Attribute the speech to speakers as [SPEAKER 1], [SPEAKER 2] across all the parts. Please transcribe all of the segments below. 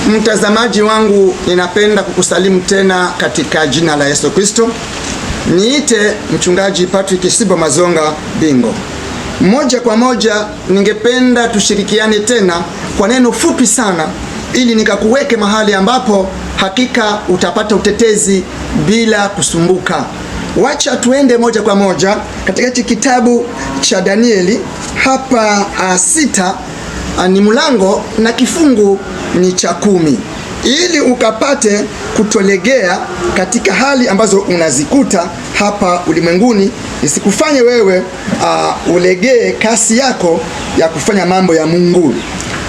[SPEAKER 1] Mtazamaji wangu, ninapenda kukusalimu tena katika jina la Yesu Kristo. Niite mchungaji Patrick Sibo Mazonga Bingo. Moja kwa moja, ningependa tushirikiane tena kwa neno fupi sana, ili nikakuweke mahali ambapo hakika utapata utetezi bila kusumbuka. Wacha tuende moja kwa moja katika hichi kitabu cha Danieli hapa 6 ni mlango na kifungu ni cha 10, ili ukapate kutolegea katika hali ambazo unazikuta hapa ulimwenguni, isikufanye wewe ulegee kasi yako ya kufanya mambo ya Mungu.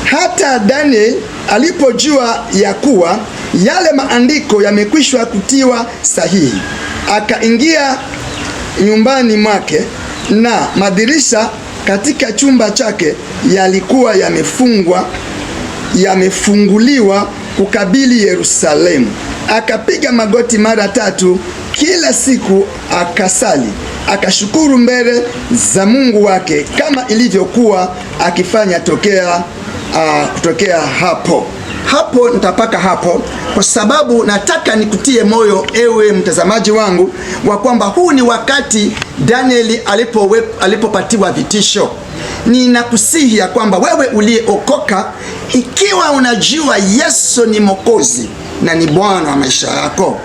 [SPEAKER 1] Hata Daniel alipojua ya kuwa yale maandiko yamekwishwa kutiwa sahihi, akaingia nyumbani mwake, na madirisha katika chumba chake yalikuwa yamefunguliwa kukabili Yerusalemu. Akapiga magoti mara tatu kila siku, akasali, akashukuru mbele za Mungu wake kama ilivyokuwa akifanya kutokea hapo. Hapo nitapaka hapo kwa sababu nataka nikutie moyo ewe mtazamaji wangu wa kwamba huu ni wakati Danieli alipopatiwa vitisho. Ninakusihi ya kwamba wewe uliyeokoka, ikiwa unajua Yesu ni Mwokozi na ni Bwana wa maisha yako,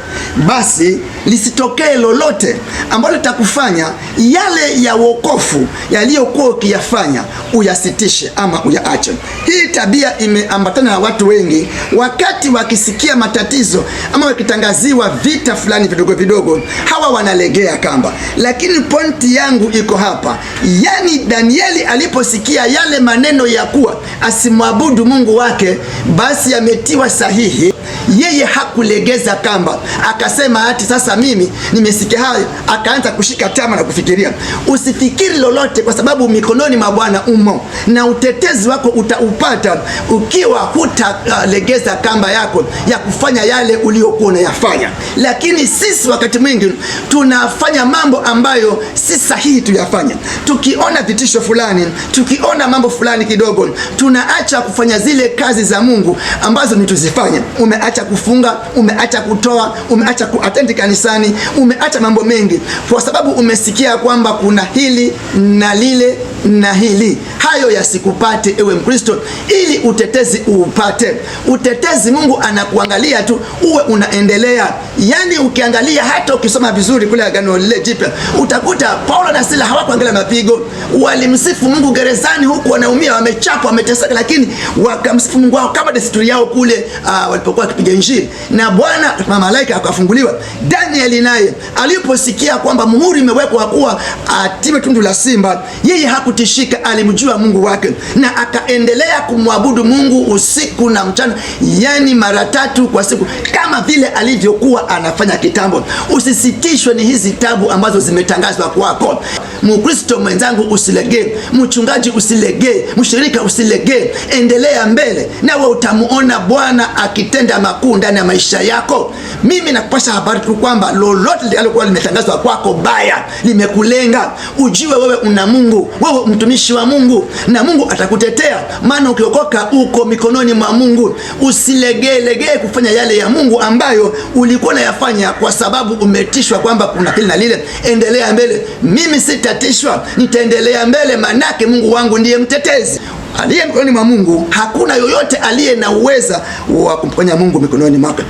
[SPEAKER 1] basi lisitokee lolote ambalo litakufanya yale ya wokovu yaliyokuwa ukiyafanya uyasitishe ama uyaache. Hii tabia imeambatana na watu wengi, wakati wakisikia matatizo ama wakitangaziwa vita fulani vidogo vidogo, hawa wanalegea kamba. Lakini pointi yangu iko hapa, yani Danieli aliposikia yale maneno ya kuwa asimwabudu Mungu wake, basi yametiwa sahihi, yeye hakulegeza kamba, akasema ati sasa mimi nimesikia hayo, akaanza kushika tama na kufikiria. Usifikiri lolote, kwa sababu mikononi mwa Bwana umo, na utetezi wako utaupata ukiwa hutalegeza kamba yako ya kufanya yale uliyokuwa unayafanya. Lakini sisi wakati mwingi tunafanya mambo ambayo si sahihi tuyafanye. Tukiona vitisho fulani, tukiona mambo fulani kidogo, tunaacha kufanya zile kazi za Mungu ambazo ni tuzifanye. Umeacha kufunga, umeacha kutoa, umeacha kuatendi kanisani, umeacha mambo mengi kwa sababu umesikia kwamba kuna hili na lile na hili. Hayo yasikupate ewe Mkristo, ili utetezi uupate. Utetezi Mungu anakuangalia tu uwe unaendelea. Yani ukiangalia hata ukisoma vizuri kule Agano lile Jipya utakuta Paulo na Sila hawakuangalia mapigo, walimsifu Mungu gerezani, huku wanaumia, wamechapwa, wameteseka, lakini wakamsifu Mungu wao kama desturi yao kule walipokuwa wakipiga Injili, na Bwana malaika akafunguliwa. Danieli naye aliposikia kwamba muhuri imewekwa kuwa atiwe tundu la simba, yeye hakutishika, alimjua Mungu wake na akaendelea kumwabudu Mungu usiku na mchana, yani mara tatu kwa siku, kama vile alivyokuwa anafanya kitambo. Usisitishwe ni hizi tabu ambazo zimetangazwa kwako. Mkristo mwenzangu, usilegee. Mchungaji usilegee, mshirika usilegee, endelea mbele, nawe utamuona Bwana akitenda makuu ndani ya maisha yako. Mimi nakupasha habari tu kwamba lolote litakalokuwa limetangazwa kwako baya limekulenga, ujue wewe una Mungu, wewe mtumishi wa Mungu, na Mungu atakutetea, maana ukiokoka uko mikononi mwa Mungu. Usilegeelegee kufanya yale ya Mungu ambayo ulikuwa unayafanya kwa sababu umetishwa kwamba kuna hili na lile. Endelea mbele. Mimi sitatishwa, nitaendelea mbele, manake Mungu wangu ndiye mtetezi. Aliye mikononi mwa Mungu, hakuna yoyote aliye na uweza wa kumponya Mungu mikononi mwake.